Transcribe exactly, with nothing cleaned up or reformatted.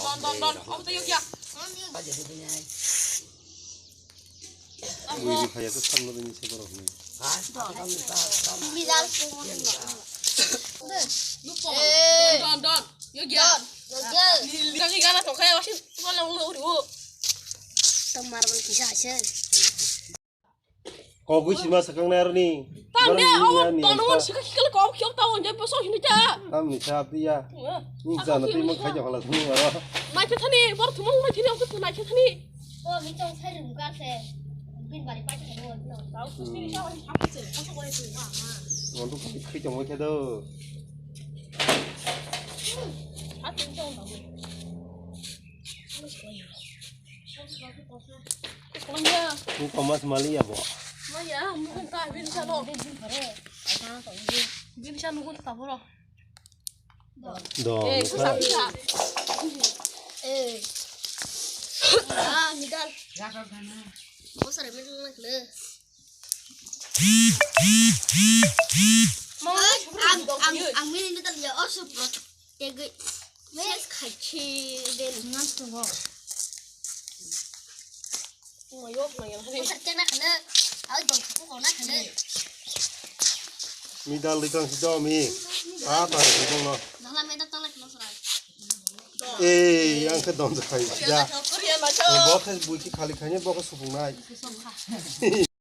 Don, don, don. Obo to yokya. Buini phaiya khe sakno bini se borok hinwi. Don, don, don. Yokya. Yokya. Kaki gana tongkhai, wasi, wala, wala, wala, wala. Tomar bol kisa ase. Kogwi sima swkang nai aroni. Tam de, borok awo, ni tono ani won sa. Sika kikal kok kyok ta won je boso hini ta. Tam ni sa abdi ya. Ni jana twi mo khaja phala sini aro. Nai khe thani, bor thumung nai thini, ok tu nai khe thani. O, mi chong sai rum ka se. Bin bari pa khe no. Tau sini sa wani sa se, boso ko tu wa ma. Mon tu khoi chong khe do. Sa tin chong ta. Ni koma se mali ya bo. Maya, mukun ta bin sa no. Bin sa nukun ta boro. Do. Eh, nukha. Kusa bisa. Eh. Ah, midal. Bosare midal na kle. Ang, ang, ang mini midal ya, oh, super. Tege. Yes, khachi den. Ngan tu go. Midal di tang si do mi. Ah, ta si do no. Eh, yang ke don khai ya. Bo khe bui ki khali khani bo khe supung nai.